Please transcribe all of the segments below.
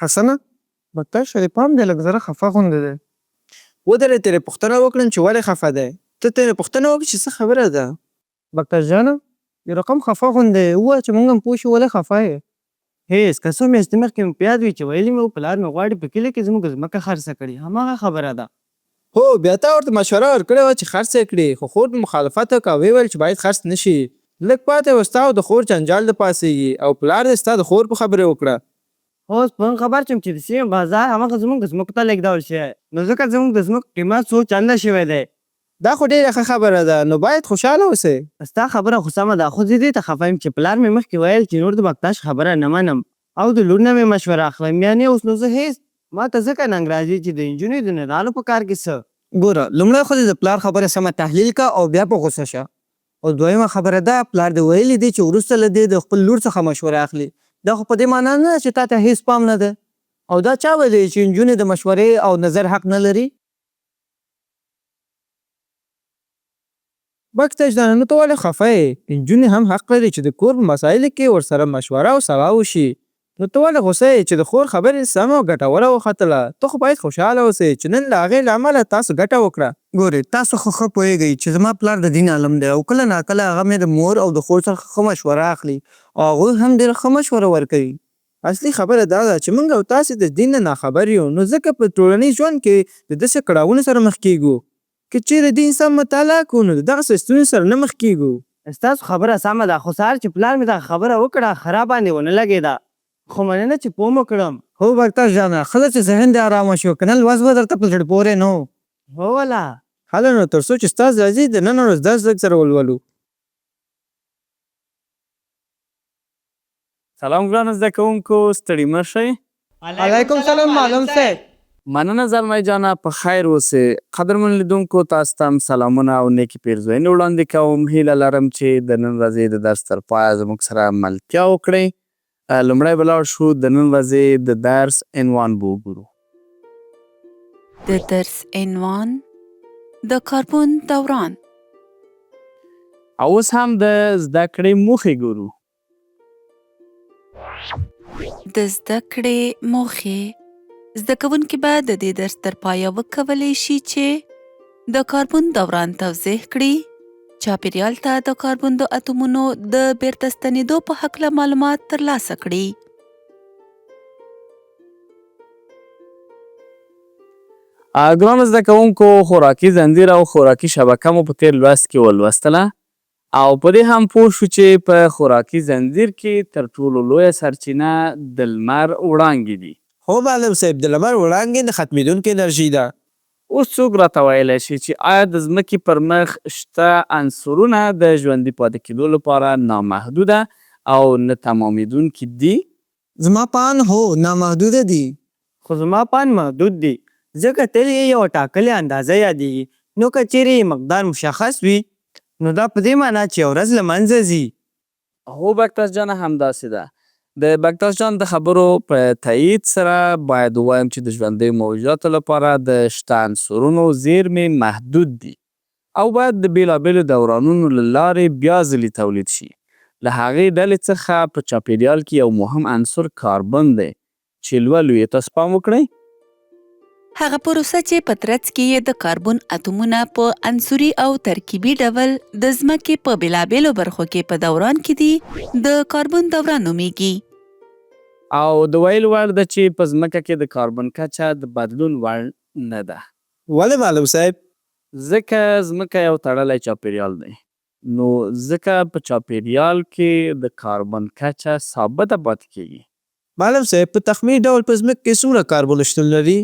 حسنه! بکتاش ته دې پام دی لږ زره خفه غوندې دی. ودرې ترې پوښتنه وکړم چې ولې خفه دی؟ ته ترې پوښتنه وکړه چې څه خبره ده؟ بکتاش جانه! یو رقم خفه غوندې یې، ووایه چې موږ هم پوه شو ولې خفه یې؟ هېڅ، که څو میاشتې مخکې مې په یاد وي چې ویلي مې وو پلار مې غواړي په کلي کې زموږ ځمکه خرڅه کړي، هماغه خبره ده. هو، بیا تا ورته مشوره ورکړې وه چې خرڅه یې کړي، خو خور دې مخالفت وکړ او ویې ویل چې باید خرڅ نه شي. لږ پاتې وه ستا او د خور جنجال د پاڅېږي او پلار دې ستا د خور په خبرې وکړه. خو اوس په خبر شوم چې د سیمې بازار هماغه زموږ ځمکو ته لېږدول شوی، نو ځکه زموږ د ځمکو قیمت څو چنده شوی دی. دا خو ډېره ښه خبره ده، نو باید خوشحاله اوسې. ستا خبره خو سمه ده، خو زه دې ته خفه یم چې پلار مې مخکې ویل چې نور د بکتاش خبره نه منم او د لور نه مې مشوره اخلم، یعنې اوس نو زه هېڅ، ماته ځکه ننګ راځي چې د انجونو د نرانو په کار کې څه. ګوره لومړی خو دې د پلار خبره سمه تحلیل که او بیا په غوسه شه او دویمه خبره دا پلار دې ویلي دي چې وروسته له دې د خپل لور څخه مشوره اخلي، دا خو په دې مانا نه ده چې تاته هېڅ پام نه دی او دا چا ویلي چې انجونې د مشورې او نظر حق نه لري؟ بکتش جانه نو ته ولې خفه یې؟ نجونې هم حق لري چې د کور په مسایلو کې ورسره مشوره او سلا وشي. نو ته ولې غوسه یې چې د خور خبرې سمه او ګټوره وختله؟ ته خو باید خوشحاله اوسې چې نن له هغې له امله تاسو ګټه وکړه. ګورئ تاسو خو ښه پوهېږئ چې زما پلار د دین عالم دی او کله ناکله هغه مې د مور او د خور څخه ښه مشوره اخلي او هغوی هم ډېره ښه مشوره ورکوي. اصلي خبره دا ده چې موږ او تاسې د دین نه ناخبر یو نو ځکه په ټولنیز ژوند کې د داسې کړاوونو سره مخ کېږو. که چېرې دین سم مطالعه کړو نو د دغسې ستونزو سره نه مخ کېږو. ستاسو خبره سمه ده خو سهار چې پلار مې دغه خبره وکړه ښه راباندې ونه لګېده خو مننه چې پوه مو کړم. هو بکتاش جانه ښه ده چې ذهن دې ارامه شو کنه لوست به درته په زړه پورې نه و. هو ولا. هله نو تر څو چې استاد راځي د نن ورځ درس لږ سره ولولو. سلام ګرانو زده کوونکو ستړي مه شئ. علیکم سلام معلم صاحب. مننه زلمی جانه په خیر اوسې. قدرمنو لیدونکو تاسو ته هم سلامونه او نیکې پیرزوینې وړاندې کوم. هیله لرم چې د نن ورځې د درس تر پایه زموږ سره ملتیا وکړئ. لومړی به لاړ شو د نن ورځې د درس عنوان به وګورو. د درس عنوان، د کاربن دوران. او اوس هم د زده کړې موخې ګورو. د زده کړې موخې: زده کوونکي به د دې درس تر پایه وکولی شي چې د کاربن دوران توضیح کړي، چاپیریال ته د کاربن د اتومونو د بیرته ستنېدو په هکله معلومات ترلاسه کړي. ګرانو زده کوونکو، خوراکي ځنځیر او خوراکي شبکه مو په تېر لوست کې ولوستله. او په دې هم پوه شو چې په خوراکي ځنځیر کې تر ټولو لویه سرچینه د لمر وړانګې دي. هو معلم صاحب د لمر وړانګې نه ختمېدونکې انرژي ده. اوس څوک راته ویلی شي چې آیا د ځمکې پر مخ شته عنصرونه د ژوندي پاتې کېدو لپاره نامحدوده او نه تمامېدونکي دي؟ زما په اند هو، نامحدوده دي. خو زما په اند محدود دي، ځکه تل یې یوه ټاکلې اندازه یادېږي، نو که چېرې یې مقدار مشخص وي، نو دا په دې مانا چې یوه ورځ له منځه ځي. هو بکتاش جانه همداسې ده. د بکتاش جان د خبرو په تایید سره باید ووایم چې د ژوندیو موجوداتو لپاره د شته عنصرونو زیرمې محدود دي او باید د بېلابېلو دورانونو له لارې بیا ځلي تولید شي. له هغې ډلې څخه په چاپېریال کې یو مهم عنصر کاربن دی چې لولو یې، تاسو پام وکړئ. هغه پروسه چې په ترڅ کې یې د کاربن اتومونه په عنصري او ترکیبي ډول د ځمکې په بېلابېلو برخو کې په دوران کې دي، د کاربن دوران نومېږي. او د ویلو وړ ده چې په ځمکه کې د کاربن کچه د بدلون وړ نه ده. ولې معلم صاحب؟ ځکه ځمکه یو تړلی چاپېریال دی، نو ځکه په چاپېریال کې د کاربن کچه ثابته پاتې کېږي. معلم صاحب په تخمیني ډول په ځمکه کې څومره کاربن شتون لري؟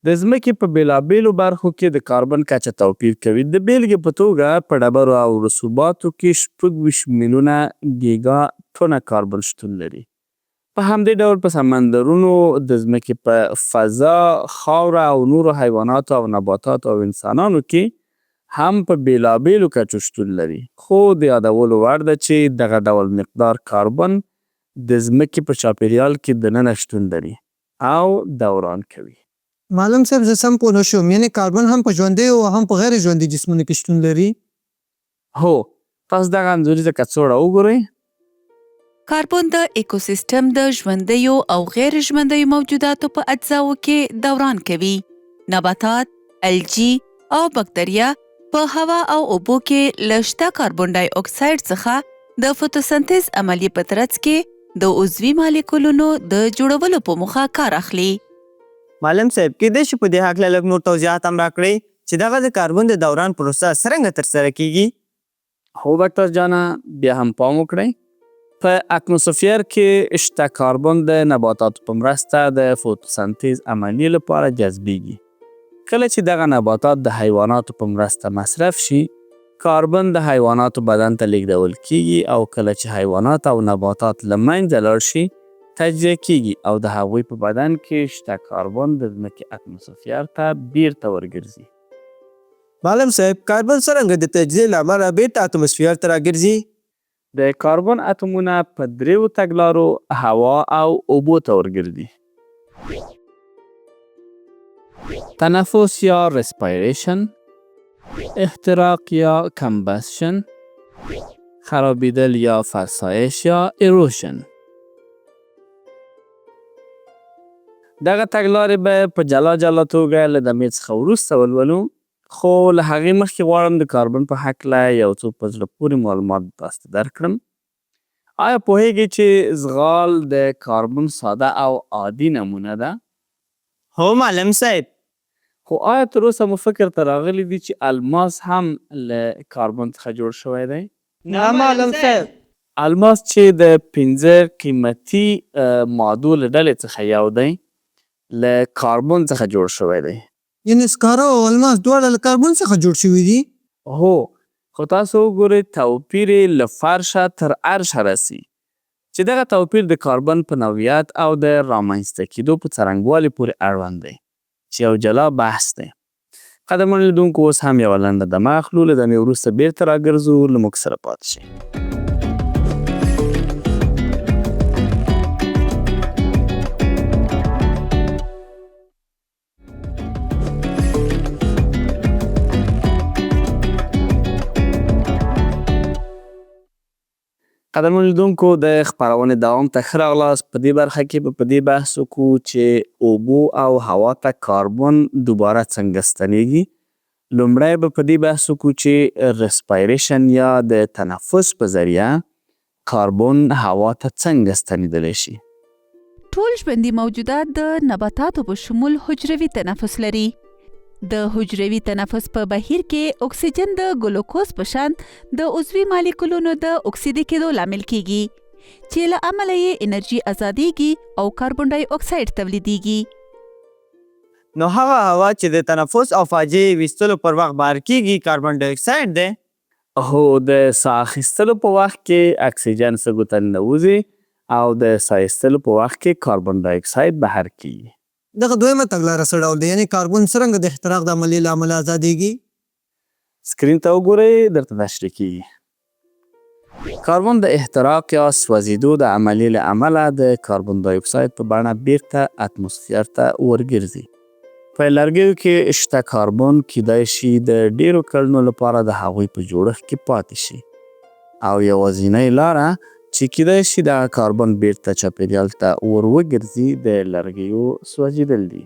د ځمکې په بېلابېلو برخو کې د کاربن کچه توپیر کوي. د بېلګې په توګه په ډبرو او رسوباتو کې 26 میلیونه ګیګا ټنه کاربن شتون لري. په همدې ډول په سمندرونو، د ځمکې په فضا، خاوره او نورو حیواناتو او نباتاتو او انسانانو کې هم په بېلابېلو کچو شتون لري. خو د یادولو وړ ده چې دغه ډول مقدار کاربن د ځمکې په چاپېریال کې دننه شتون لري او دوران کوي. معلم صاحب زه سم پوه نه شوم یعنې کاربن هم په ژوندیو او هم په غیر ژوندي جسمونو کې شتون لري؟ هو، تاسو دغه انځوریزه کڅوړه وګورئ. کاربن د ایکوسیستم د ژوندیو او غیر ژوندیو موجوداتو په اجزاوو کې دوران کوي. نباتات، الجي او بکتریا په هوا او اوبو کې له شته کاربن ډای اکساید څخه د فوتوسنتز عملیې په ترڅ کې د عضوي مالیکولونو د جوړولو په موخه کار اخلي. معلم صاحب، کیدای شي په دې هکله لږ نور توضیحات هم راکړئ چې دغه د کاربن د دوران پروسه څرنګه ترسره کیږي؟ هو بکتاش جانه، بیا هم پام وکړئ. په اتموسفیر کې شته کاربن د نباتاتو په مرسته د فوتوسنتیز عملیې لپاره جذبیږي. کله چې دغه نباتات د حیواناتو په مرسته مصرف شي، کاربن د حیواناتو بدن ته لیږدول کیږي او کله چې حیوانات او نباتات له منځه لاړ شي، تجزیه کیږي او د هغوی په بدن کې شته کاربن د ځمکې اتموسفیر ته بیرته ورګرځي. معلم صاحب، کاربن څرنګه د تجزیې له امله بیرته اتموسفیر ته راګرځي؟ د کاربن اتومونه په دریو تګلارو هوا او اوبو ته ورګرځي. تنفس یا رسپایریشن، احتراق یا کمبسشن، خرابیدل یا فرسایش یا ایروشن. دغه تګلارې به په جلا جلا توګه له دمې څخه وروسته ولولو، خو له هغې مخکې غواړم د کاربن په هکله یو څو په زړه پورې معلومات تاسو ته درکړم. آیا پوهیږئ چې زغال د کاربن ساده او عادي نمونه ده؟ هو معلم صاحب. خو آیا تر اوسه مو فکر ته راغلي دي چې الماس هم له کاربن څخه جوړ شوی دی؟ نه معلم صاحب. الماس چې د پنځه قیمتي مادو له ډلې څخه یو دی، له کاربن څخه جوړ شوی دی. یعنې سکاره او الماس دواړه له کاربن څخه جوړ شوي دي؟ هو، خو تاسو وګورئ توپیر یې له فرشه تر عرشه رسي، چې دغه توپیر د کاربن په نوعیت او د رامنځته کیدو په څرنګوالي پورې اړوند دی، چې یو جلا بحث دی. قدرمنو لیدونکو، اوس هم یوه لنډه دمه اخلو، له دمې وروسته بیرته راګرځو، له موږ سره پاتې شئ. قدرمنو لیدونکو، د خپرونې دوام ته ښه راغلاست. په دې برخه کې به په دې بحث وکړو چې اوبو او هوا ته کاربن دوباره څنګه ستنیږي. لومړی به په دې بحث وکړو چې رسپایریشن یا د تنفس په ذریعه کاربن هوا ته څنګه ستنیدلی شي. ټول ژوندي موجودات د نباتاتو په شمول حجروي تنفس لري. د حجروي تنفس په بهیر کې اکسیجن د ګلوکوز په شان د عضوي مالیکولونو د اکسیدي کېدو لامل کیږي، چې له امله یې انرژي ازادیږي او کاربن ډای اکساید تولیدیږي. نو هغه هوا چې د تنفس او فاجعې ویستلو پر وخت بهر کیږي کاربن ډای اکساید دی؟ هو، د ساه اخیستلو په وخت کې اکسیجن سږو ته ننوځي او د ساه ایستلو په وخت کې کاربن ډای اکساید بهر کیږي. دغه دویمه تګلاره څه ډول ده، یعنې کاربن څرنګه د احتراق د عملیې له امله ازادیږي؟ سکرین ته وګورئ، درته تشریح کیږي. کاربن د احتراق یا سوځیدو د عملیې له امله د کاربن ډای اکساید په بڼه بیرته اتموسفیر ته ورګرځي. په لرګیو کې شته کاربن کیدای شي د ډیرو کلونو لپاره د هغوی په جوړښت کې پاتې شي، او یوازینۍ لاره چې کیدای شي دغه کاربن بیرته چاپیریال ته ور وګرځي د لرګیو سوځیدل دي.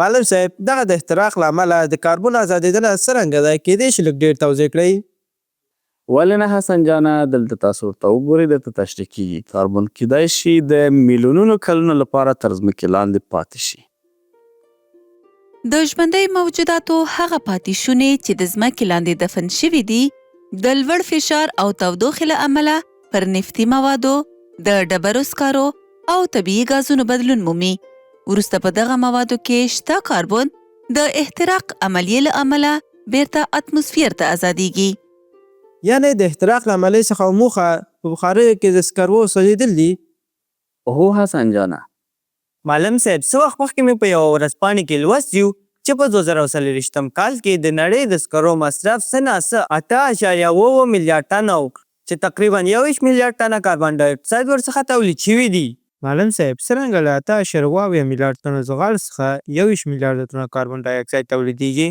معلم صاحب، دغه د احتراق له امله د کاربن ازادیدنه څرنګه ده، کیدای شي لږ ډیر توضیح کړئ؟ ولې نه حسن جانه، دلته تاسو ورته وګورئ، درته تشریح کیږي. کاربن کیدای شي د میلیونونو کلونو لپاره تر ځمکې لاندې پاتې شي. د ژوندیو موجوداتو هغه پاتې شونې چې د ځمکې لاندې دفن شوي دي، د لوړ فشار او تودوخې له امله پر نفتي موادو، د ډبرو سکارو او طبیعي ګازونو بدلون مومي. وروسته په دغه موادو کې شته کاربن د احتراق عملیې له امله بیرته اتموسفیر ته ازادیږي. یعنې د احتراق له عملیې څخه موخه په بخاریو کې د سکرو سوځیدل دي؟ هو حسن جانه. معلم صاحب، څه وخت مخکې مې په یوه ورځپاڼې کې لوستي وو چې په 2024 کال کې د نړۍ د سکرو مصرف څه نا څه 8.77 میلیارډ ټنه و، چې تقریبا 21 میلیارډ ټنه کاربن ډای اکساید ورڅخه تولید شوي دي. معلم صاحب، څرنګه له 8.77 میلیارډ ټنو زغال څخه 21 میلیارډ ټنه کاربن ډای اکساید تولیدیږي؟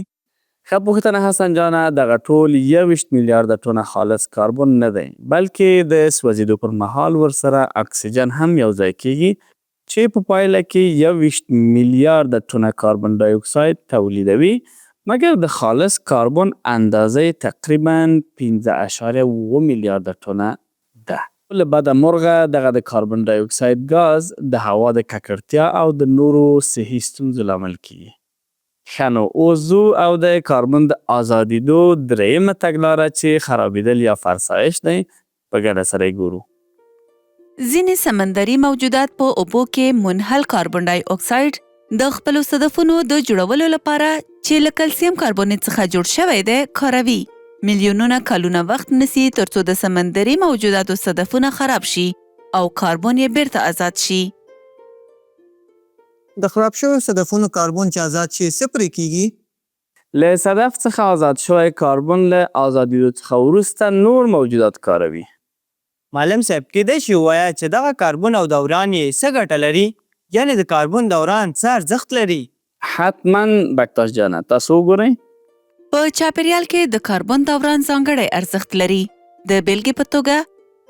ښه پوښتنه حسن جانه، دغه ټول 21 میلیارده ټنه خالص کاربن نه دی، بلکې د سوځیدو پر مهال ورسره اکسیجن هم یو ځای کیږي چې په پایله کې 21 میلیارده ټنه کاربن ډای اکساید تولیدوي، مګر د خالص کاربن اندازه یې تقریباً 5.7 میلیارده ټنه ده. له بده مرغه دغه د کاربن ډای اکساید ګاز د هوا د ککړتیا او د نورو صحي ستونزو لامل کیږي. ښه نو اوس ځو او د کاربن د ازادیدو دریمه تګلاره چې خرابیدل یا فرسایش دی، په ګډه سره یې ګورو. ځینې سمندري موجودات په اوبو کې منحل کاربن ډای اکساید د خپلو صدفونو د جوړولو لپاره چې له کلسیم کاربونیت څخه جوړ شوی دی کاروي. میلیونونه کلونه وخت نیسي ترڅو د سمندري موجوداتو صدفونه خراب شي او کاربن یې بیرته ازاد شي. د خراب شویو صدفونو کاربن چې ازاد شي څه پرې کیږي؟ له صدف څخه ازاد شوی کاربن له ازادیدو څخه وروسته نور موجودات کاروي. معلم صاحب کیدای شي ووایه چې دغه کاربن او دوران یې څه ګټه لري؟ یعنې د کاربن دوران څه ارزښت لري؟ حتما بکتاش جانه، تاسو وګورئ. په چاپیریال کې د کاربن دوران ځانګړی ارزښت لري. د بیلګې په توګه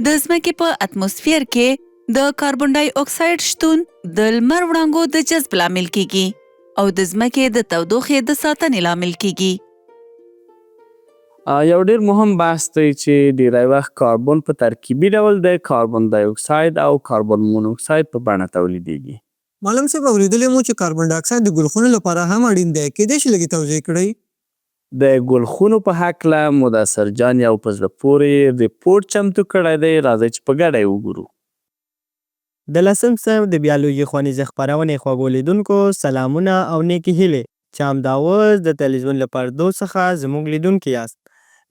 د ځمکې په اتموسفیر کې د کاربن ډای اکساید شتون د لمر وړانګو د جذب لامل کیږي او د ځمکې د تودوخې د ساتنې لامل کیږي. یو ډیر مهم بحث دی چې ډیری وخت کاربن په ترکیبي ډول د کاربن ډای اکساید او کاربن مونوکساید په بڼه تولیدیږي. معلم صاحب اوریدلي مو چې کاربن ډای اکساید د ګلخونو لپاره هم اړین دی، کیدای شي لږ یې توضیح کړئ؟ د ګلخونو په هکله مدثر جان یو په زړه پورې رپورټ چمتو کړی دی، راځئ چې په ګډه یې وګورو. د لسم صنف د بیولوژي ښوونیزې خپرونې خوږو لیدونکو سلامونه او نیکې هیلې چې همدا اوس د تلویزیون له پردو څخه زموږ لیدونکي یاست.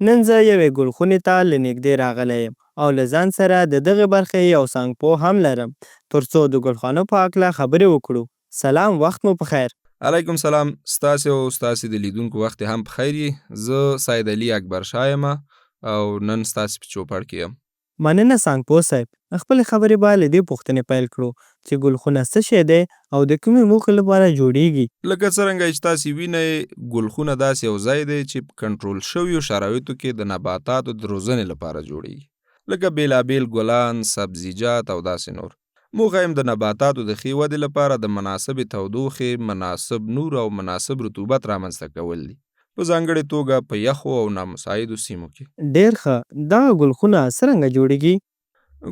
نن زه یوې ګلخونې ته له نږدې راغلی یم او له ځان سره د دغې برخې یو څانګپوه هم لرم تر څو د ګلخانو په هکله خبرې وکړو. سلام وخت مو پخیر. علیکم سلام، ستاسې او ستاسې د لیدونکو وخت دې هم په خیر وي. زه سید علي اکبر شاه یم او نن ستاسې په چوپړ کې یم. مننه څانګپوه صاحب، خپلې خبرې به له دې پوښتنې پیل کړو چې ګلخونه څه شی دی او د کومې موخې لپاره جوړیږي؟ لکه څرنګه چې تاسې وینئ، ګلخونه داسې یو ځای دی چې په کنټرول شویو شرایطو کې د نباتاتو د روزنې لپاره جوړیږي، لکه بېلابېل ګلان، سبزیجات او داسې نور. موخه یې هم د نباتاتو د ښې ودې لپاره د مناسبې تودوخې، مناسب نور او مناسب رطوبت رامنځته کول دي، په ځانګړې توګه په یخو او نامساعدو سیمو کې. ډېر ښه، دغه ګلخونه څرنګه جوړیږي؟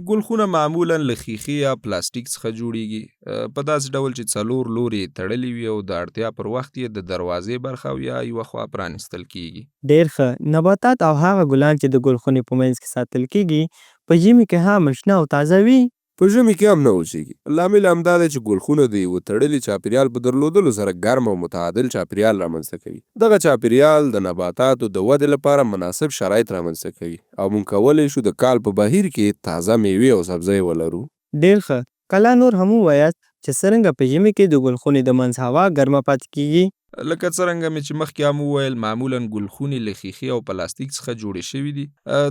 ګلخونه معمولا له ښیښې یا پلاستیک څخه جوړیږي، په داسې ډول چې څلور لوري یې تړلي وي او د اړتیا پر وخت یې د دروازې برخه او یا یوه خوا پرانیستل کیږي. ډېر ښه، نباتات او هغه ګلان چې د ګلخونې په منځ کې ساتل کیږي، په ژمي کې هم شنه او تازه وي؟ په ژمي کې هم نه وچېږي. لامل یې همدا دی چې ګلخونه د یوه تړلي چاپېریال په درلودلو سره ګرم او متعادل چاپېریال رامنځته کوي. دغه چاپېریال د نباتاتو د ودې لپاره مناسب شرایط رامنځته کوي او موږ کولی شو د کال په بهیر کې تازه مېوې او سبزۍ ولرو. ډېر ښه، که لا نور هم ووایاست چې څرنګه په ژمي کې د ګلخونې د منځ هوا ګرمه پاتې کیږي؟ لکه څرنګه مې چې مخکې هم وویل، معمولاً ګلخونې له ښیښې او پلاستیک څخه جوړې شوې دي.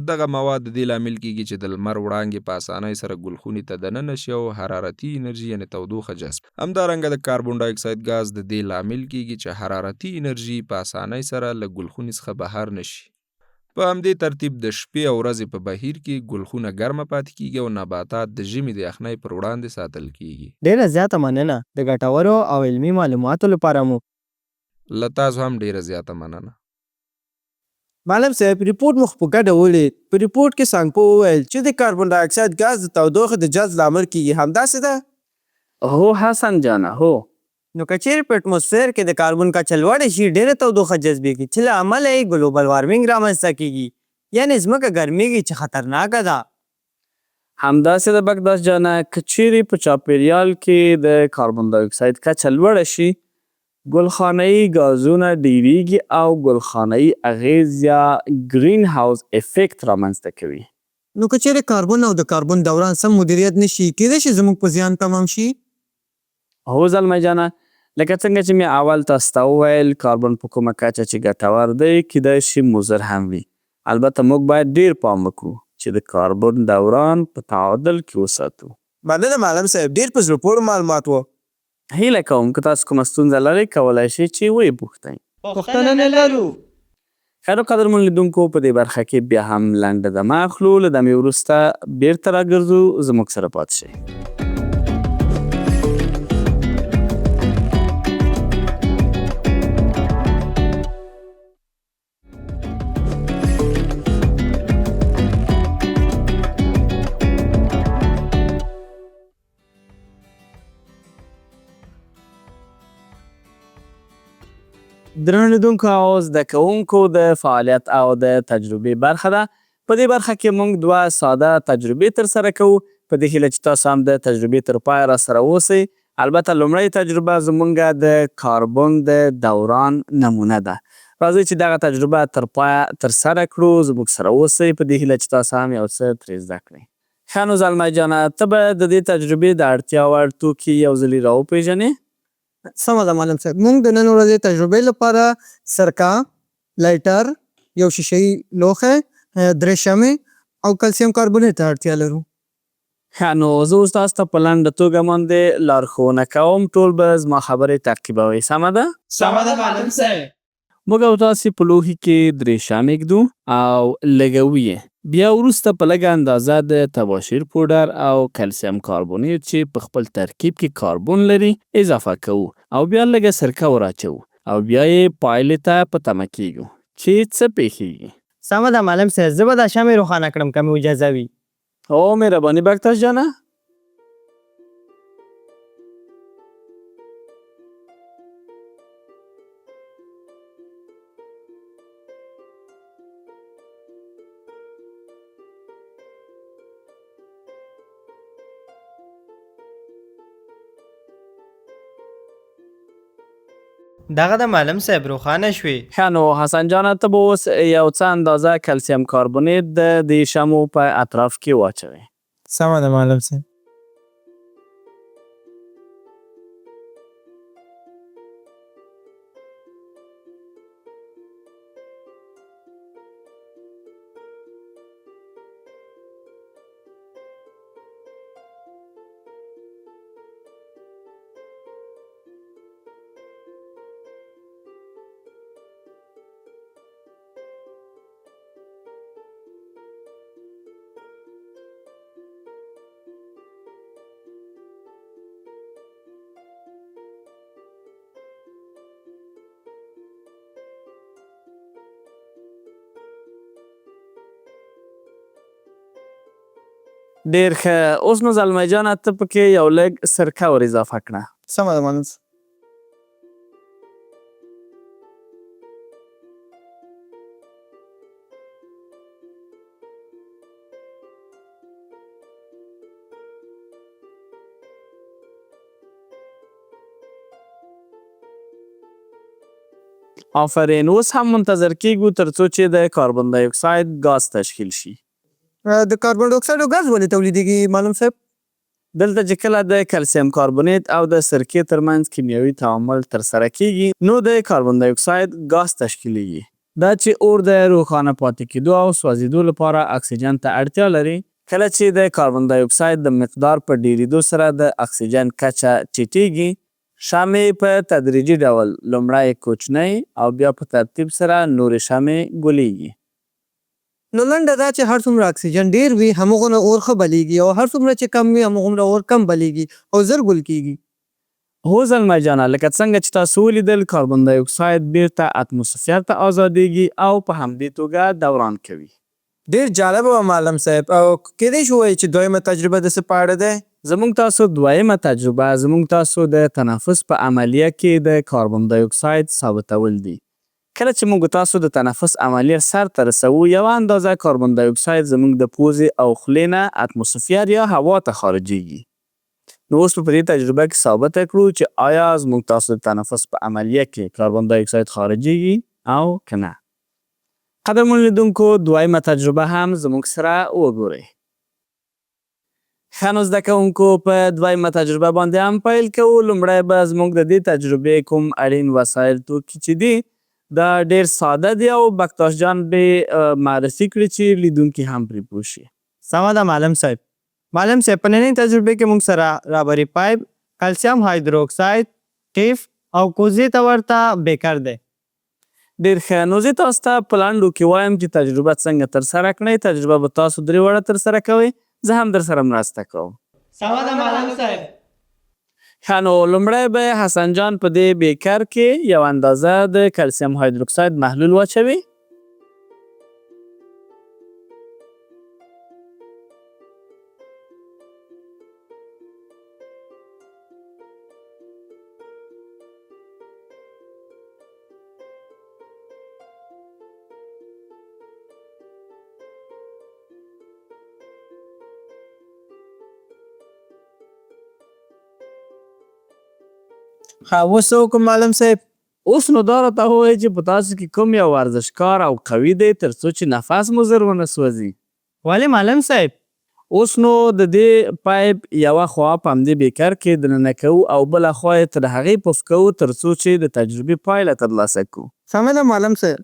دغه مواد د دې لامل کېږي چې د لمر وړانګې په اسانۍ سره ګلخونې ته دننه شي او حرارتي انرژي یعنې تودوخه جذب کړي. همدارنګه د کاربن ډای اکساید ګاز د دې لامل کېږي چې حرارتي انرژي په اسانۍ سره له ګلخونې څخه بهر نه شي. په همدې ترتیب د شپې او ورځې په بهیر کې ګلخونه ګرمه پاتې کېږي او نباتات د ژمي د یخنۍ پر وړاندې ساتل کېږي. ډېره زیاته مننه د ګټورو او علمي معلوماتو لپاره مو. له تاسو هم ډېره زیاته مننه. معلم صاحب رپوټ مو خو په ګډه ولید. په رپوټ کې څانګپوه وویل چې د کاربن ډای اکساید ګاز د تودوخې د جذب لامل کیږي، همداسې ده؟ هو حسن جانه هو. نو که چېرې په اټموسفیر کې د کاربن کچه لوړه شي، ډېره تودوخه جذبېږي چې له امله یې ګلوبل وارمینګ رامنځته کېږي، یعنې ځمکه ګرمېږي چې خطرناکه ده. همداسې ده بکداش جانه، که چېرې په چاپېریال کې د کاربن ډای اکساید کچه لوړه شي، ګلخانه یي ګازونه ډېرېږي او ګلخانه یي اغېز یا ګرین هاوس افیکت رامنځته کوي. نو که چېرې کاربن او د کاربن دوران سم مدیریت نه شي، کېدای شي زموږ په زیان تمام شي؟ هو زلمی جانه، لکه څنګه چې مې اول تاسو ته وویل، کاربن په کومه کچه چې ګټور دی، کیدای شي مضر هم وي. البته موږ باید ډیر پام وکړو چې د کاربن دوران په تعادل کې وساتو. مننه معلم صاحب ډیر په زړه پورې معلومات وو. هیله کوم که تاسو کومه ستونزه لرئ کولای شئ چې ویې پوښتئ. پوښتنه نه لرو. ښه نو قدرمنو لیدونکو په دې برخه کې بیا هم لنډه دمه اخلو، له دمې وروسته بیرته راګرځو، زموږ سره پاتې شئ. درنو لیدونکو او زده کوونکو د فعالیت او د تجربې برخه ده. په دې برخه کې موږ دوه ساده تجربې ترسره کوو، په دې هیله چې تاسو هم د تجربې تر پایه راسره اوسئ. البته لومړۍ تجربه زموږ د کاربن د دوران نمونه ده. راځئ چې دغه تجربه تر پایه ترسره کړو، زموږ سره اوسئ، په دې هیله چې تاسو هم یو څه ترې زده کړئ. ښه نو زلمی جانه، ته به د دې تجربې د اړتیا وړ توکي یو ځلي راوپېژنې؟ سمه ده معلم صاحب، موږ د نن ورځې تجربې لپاره سرکه، لایټر، یو شیشه یي لوښی، درې شمعې او کلسیم کاربونیټ ته اړتیا لرو. ښه نو زه اوس تاسو ته په لنډه توګه باندې لارښوونه کوم، ټول به زما خبرې تعقیبوئ، سمه ده؟ سمه ده معلم صاحب. موږ او تاسې په لوښي کې درې شمعې ږدو او لګوو یې، بیا وروسته په لږه اندازه د تباشیر پوډر او کلسیم کاربونیټ چې په خپل ترکیب کې کاربن لري اضافه کوو او بیا لږه سرکه وراچوو او بیا یې پایلې ته په تمه کیږو چې څه پیښیږي. سمه ده معلم صاحب، زه به دا شمعې روښانه کړم که مې اجازه وي. هو مهرباني بکتاش جانه. دغه د معلم صاحب روښانه شوې. ښه نو حسن جانه، ته به اوس یو څه اندازه کلسیم کاربونیټ د دې شمعو په اطراف کې واچوې. سمه ده معلم صاحب. ډېر ښه، اوس نو زلمی جانه ته پکې یو لږ سرکه ور اضافه کړه. سمه ده معلم صاحب. آفرین، اوس هم منتظر کیږو تر څو چې د کاربن ډای اکساید ګاز تشکیل شي. د کاربن ډای اکسایډو ګاز ولې تولیدیږي معلم صاحب؟ دلته چې کله د کلسیم کاربونیټ او د سرکې ترمنځ کیمیاوي تعامل ترسره کیږي نو د کاربن ډای اکساید ګاز تشکیلیږي. دا چې اور د روښانه پاتې کیدو او سوځیدو لپاره اکسیجن ته اړتیا لري، کله چې د کاربن ډای اکساید د مقدار په ډیریدو سره د اکسیجن کچه ټیټیږي، شمعې په تدریجي ډول لومړی کوچنۍ او بیا په ترتیب سره نورې شمعې ګلیږي. نو لنډه دا چې هر څومره اکسیجن ډیر وي همغومره اور ښه بلیږي او هر څومره چې کم وي همغومره اور کم بلیږي او زر ګل کیږي. هو زلمی جانه، لکه څنګه چې تاسو ولیدل کاربن ډای اکساید بیرته اتموسفیر ته ازادیږي او په همدې توګه دوران کوي. ډیر جالبه وه معلم صاحب، او کیدای شي ووایې چې دویمه تجربه د څه په اړه دی؟ زموږ تاسو دویمه تجربه زموږ تاسو د تنفس په عملیه کې د کاربن ډای اکساید ثابتول دي. کله چې موږ تاسو د تنفس عملیه سر ته رسوو، یوه اندازه کاربن ډای اکساید زموږ د پوزې او خولې نه اتموسفیر یا هوا ته خارجیږي. نو اوس به په دې تجربه کې ثابته کړو چې آیا زموږ تاسو د تنفس په عملیه کې کاربن ډای اکساید خارجیږي او که نه. قدرمنو لیدونکو، دویمه تجربه هم زموږ سره وګورئ. ښه نو زده کوونکو، په دویمه تجربه باندې هم پیل کوو. لومړی به زموږ د دې تجربې کوم اړین وسایل توکي چې دي دا ډېر ساده دي او بکتاش جان به یې معرفي کړي چې لیدونکي هم پرې پوه شي. سمه ده معلم صاحب. معلم صاحب، په ننۍ تجربې کې موږ سره رابري پایپ، کلسیم هایدروکساید، قیف او کوزې ته ورته بیکر دی. ډېر ښه، نو زه تاسو ته په لنډو کې وایم چې تجربه څنګه ترسره کړئ. تجربه به تاسو درې واړه ترسره کوئ، زه هم درسره مرسته کوم. سمه ده معلم صاحب. ښه نو لومړی به حسن جان په دې بیکر کې یو اندازه د کلسیم هایدروکساید محلول واچوي. ښه اوس څه وکړم معلم صاحب؟ اوس نو دا راته ووایئ چې په تاسو کې کوم یو ورزشکار او قوي دی تر څو چې نفس مو زر ونه سوځي؟ ولې معلم صاحب؟ اوس نو د دې پایپ یوه خوا په همدې بیکر کې دننه کوو او بله خوا یې تر هغې پف کوو تر څو چې د تجربې پایله ترلاسه کړو. سمه ده معلم صاحب.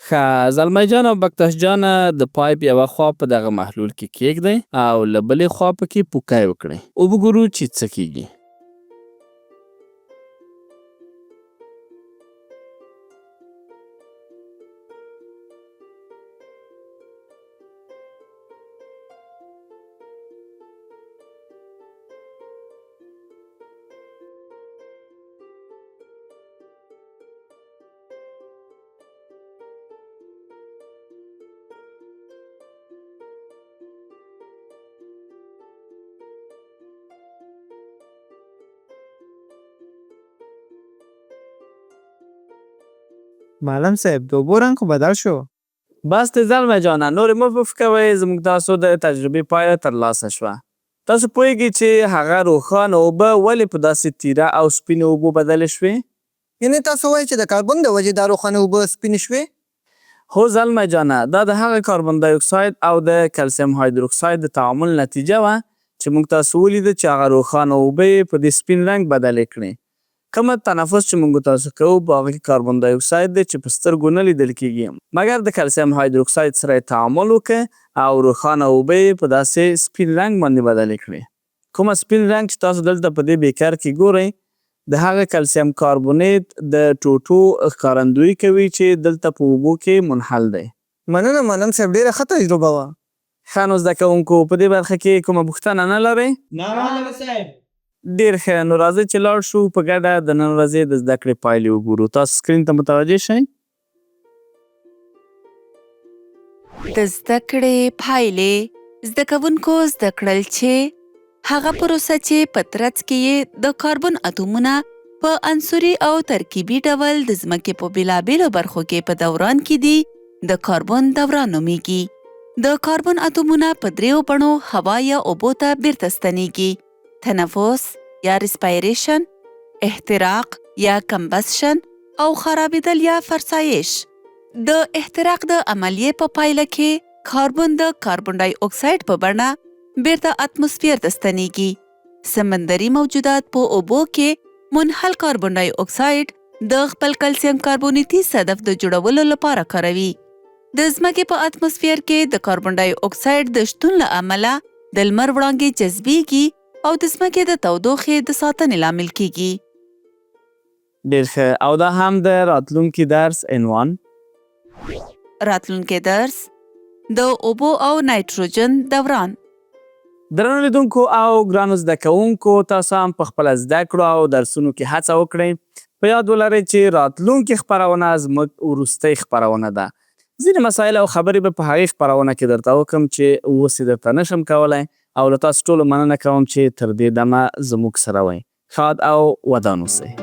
ښه زلمی جان او بکتاش جانه د پایپ یوه خوا په دغه محلول کې کیږدئ او له بلې خوا پکې پوکی وکړئ وبه ګورو چې څه کیږي. معلم صاحب د اوبو رنګ خو بدل شو. بس دی زلمی جانه نورې مه پف کوئ، زموږ تاسو د تجربې پایله ترلاسه شوه. تاسو پوهیږئ چې هغه روښانه اوبه ولې په داسې تیره او سپینو اوبو بدلې شوې؟ یعنې تاسو وایئ چې د کاربن د وجې دا روښانه اوبه سپینې شوې؟ هو زلمی جانه، دا د هغه کاربن دای اکساید او د کلسیم هایدروکساید د تعامل نتیجه وه چې موږ تاسو ولیده چې هغه روښانه اوبه یې په دې سپین رنګ بدلې کړې. کومه تنفس چې موږ تاسو کوو په هغه کې کاربن دای اکساید دی چې په سترګو نه لیدل کیږي، مګر د کلسیم هایدروکساید سره یې تعامل وکړ او روښانه اوبه یې په داسې سپین رنګ باندې بدلې کړې. کومه سپین رنګ چې تاسو دلته په دې بیکر کې ګورئ د هغه کلسیم کاربونیت د ټوټو ښکارندویي کوي چې دلته په اوبو کې منحل دی. مننه معلم صاحب ډېره ښه تجربه وه. ښه نو زده کوونکو په دې برخه کې کومه پوښتنه نه لرئ؟ نه معلم صاحب. ډېر ښه، نو راځئ چې لاړ شو په ګډه د نن ورځې د زده کړې پایلې وګورو. تاسو سکرین ته متوجه شئ. د زده کړې پایلې: زده کوونکو زده کړل چې هغه پروسه چې په ترڅ کې یې د کاربن اتومونه په عنصري او ترکیبي ډول د ځمکې په بېلابېلو برخو کې په دوران کې دي، د کاربن دوران نومېږي. د کاربن اتومونه په دریو بڼو هوا یا اوبو ته بیرته ستنېږي: تنفس یا ریسپایریشن، احتراق یا کمبسشن او خرابېدل یا فرسایش. د احتراق د عملیې په پایله کې کاربن د کاربن ډای اکساید په بڼه بیرته اتموسفیر ته ستنېږي. سمندري موجودات په اوبو کې منحل کاربن ډای اکساید د خپل کلسیم کاربونیتي صدف د جوړولو لپاره کاروي. د ځمکې په اتموسفیر کې د کاربن ډای اکساید د شتون له امله د لمر وړانګې جذبېږي او د ځمکې د تودوخې د ساتنې لامل کیږي. ډېر ښه، او دا هم د راتلونکي درس عنوان. راتلونکی درس د اوبو او نایتروجن دوران. درنو لیدونکو او ګرانو زده کوونکو، تاسو هم په خپله زده کړو او درسونو کې هڅه وکړئ. په یاد ولرئ چې راتلونکې خپرونه زموږ وروستۍ خپرونه ده. ځینې مسایل او خبرې به په هغې خپرونه کې درته وکړم چې اوس یې درته نشم کولی، او له تاسو ټولو مننه کوم چې تر دې دمه زموږ سره وئ. ښاد او ودان اوسئ.